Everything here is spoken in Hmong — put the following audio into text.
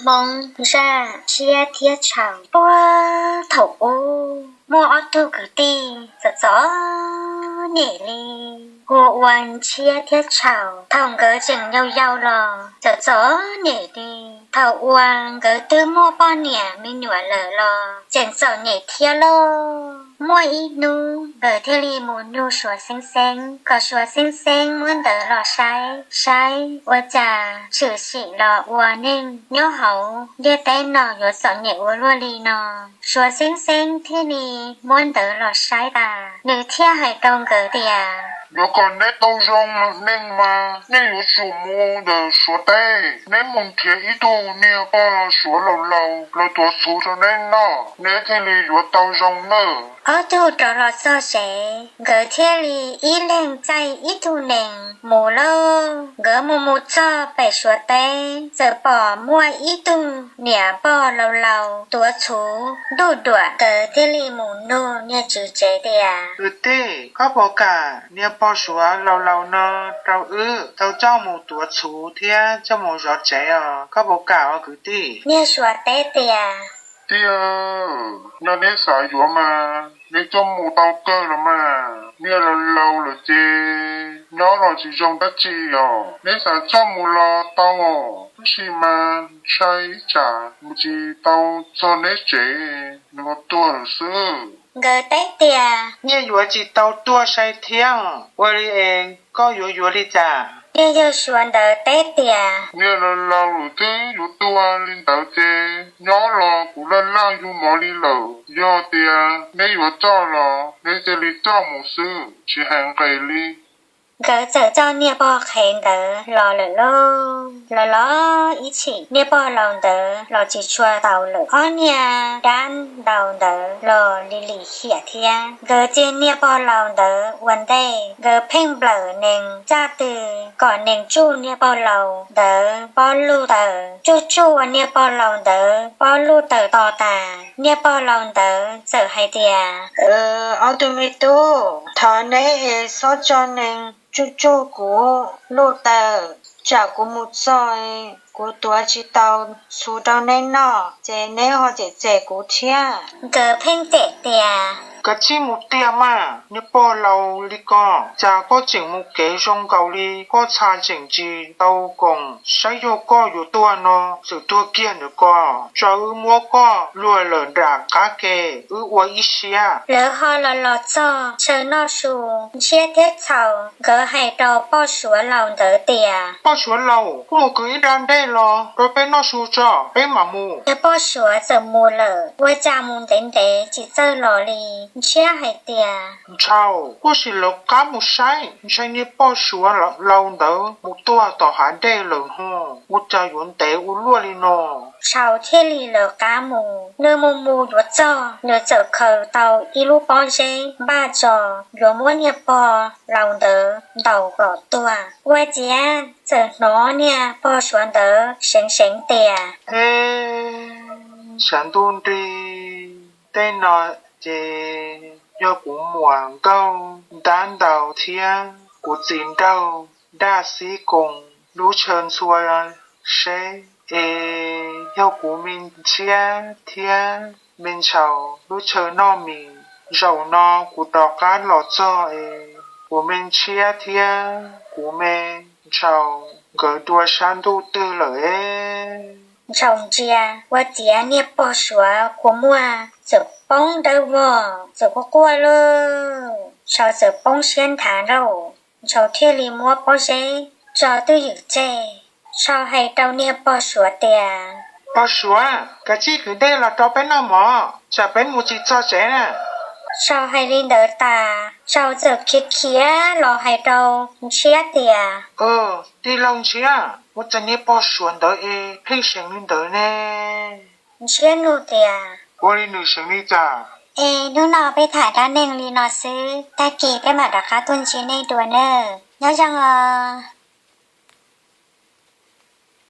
Hmoob zaj Ntshiab thiab Tshau. Puag thaum ub muaj ob tug kwv tij txom txom nyem li, hu ua Ntshiab thiab Tshau. Thaum nkawd tseem yau yau los txom txom nyem li, thaum uas nkawd twb muaj poj niam me nyuam lawm los tseem txom nyem thiab lauj. Muaj ib hnub nkawd thiaj li mus nug Suav Xeeb Xeeb kom Suav Xeeb Xeeb muab ntawv los saib saib ua cas tshwm sim los ua neeg nyob hauv ntiaj teb no yuav txom nyem ua luaj li no. Suav Xeeb Xeeb thiaj li muab ntawv los saib tas, nws thiaj hais rau nkawd tias, yuav kom neb tau zoo neej mas nej yuav tsum mus ntawm Suav teb, neb mus nrhiav ib tug niag pog Suav laus laus los tuav txhuv rau neb noj, neb thiaj li yuav tau zoo nawb. Ob tug rov los txog tsev, nkawd thiaj li ib leeg txais ib tug nees mus lauj. Nkawd mus mus txog pem Suav teb, txawm pom muaj ib tug niam pog laus laus tuav txhuv ntuj duam. Nkawd thiaj li mus nug niag tswv tsev tias, kwv tij, koj puas kam niag pog Suav laus laus no rau wb tau coj mus tuav txhuv thiab coj mus zov tsev os, koj puas kam os kwv tij? Niag Suav teb tias, tiag, yog neb xav yuav mas neb coj mus tau kawg los mas, niag laus laus lawm ces nyob los tsis zoo dab tsi os. Neb xav coj mus los tau, tab sis mas ntshai tsam mus tsis tau txog neb tsev nws ho tuag lawm xwb. Nkawd teb tias, nyiaj yuav tsis tau tuag sai thiab, ua li es koj yuav yuav li cas? Niag yawg Suav ntawd teb tias, niag laus laus lawm twb yuav tuag li ntawd ces nyob los kuv laj laj yug mov li lawm. Yog tias neb yuav coj los neb cia li coj mus xwb, tsis hais nqes li. Nkawd txawm coj niag pog qhev ntawd los lawm lauj. Los los ib chim niag pog laus ntawd los tsis tshua tau lawm. Ob niag dab laus ntawd los li lim hiam thiab. Nkawd cia niag pog laus ntawd ua ntej, nkawd pheej nplawm nees txaj twg kom nees tsuj niag pog laus ntawd pob luj taws. Tsuj tsuj ua niag pog laus ntawd pob luj taws to tas, niag pog laus ntawd txawm hais tias, ob tug me tub, thov neb es txhob tso nees tsuj tsuj kuv luj taws, tsam kuv mus txog kuv tuav tsis tau txhuv rau neb noj ces neb ho cem cem kuv thiab. Nkawd pheej cem tias, kav tsij mus tiag mas, niag pog laus li ko, cas koj tseem mus kev zoo nkaus li, koj txha tseem tsis tau koom saib yog koj yuav tuag no txawm tuag kiag ntawm ko, tso wb muab koj luag lawm nram qab ke, wb ua ib siab. Lawv ho los los txog chaw noj su, Ntshiab thiab Txhaum nkawd hais rau poj Suav laus ntawd tias, poj Suav laus, koj mus kwv ib nra dej los rau peb noj su tso peb mam mus. Niag poj Suav txawm mus lawm, ua cas mus ntev ntev tsis txawj los li. Ntshiab hais tias, Ntshaus, koj sim lawv qab mus saib, ntshai niag poj Suav laus ntawd mus tuag tom hav dej lawm ho, ua cas yuav ntev ua luaj li no. Tshau thiaj li lawv qab mus. Nws mus mus yuav txog, nws txawm khaws tau ib lub pob zeb npaj tso yuav muab niag pog laus ntawd ntaus kom tuag. Ua ciav txawm hnov niag pog Suav ntawd seev seev tias, he, tshav ntuj nrig, tej no ces yog kuv muam nkauj ntab ntaus thiab kuv txiv nraug daj xib koos lub chaw ntxhua seb, es yog kuv me Ntshiab thiab me Ntshaus lub chaw noj mis. Zaum no kuv rov qab los txog es kuv me Ntshiab thiab kuv me Ntshaus nkawd dua sab ntuj twg lawm es? Ntshaus ntsia ua ciav niag pog Suav kua muag txawm poob dawb vog txawm quaj quaj lauj. Ntshaus txawm poob siab nthav lauj. Ntshaus thiaj li muab pob zeb tso twj ywm tseg. Ntshaus hais rau niag pog Suav tias, pog Suav, kav tsij kwv dej los rau peb noj mov, tsam peb mus tsis txog tsev na. Ntshaus hais li ntawd tas, Ntshaus txawm khiav khiav los hais rau Ntshiab tias, tij laug Ntshiab, ua cas niag pog Suav ntawd es pheej seev li ntawd ne? Ntshiab nug tias, ua li nws seev li cas? Es hnub no peb tham dab neeg li no xwb, tag kis peb mam rov qab tuaj ntsib nej dua nawb. Nyob zoo os.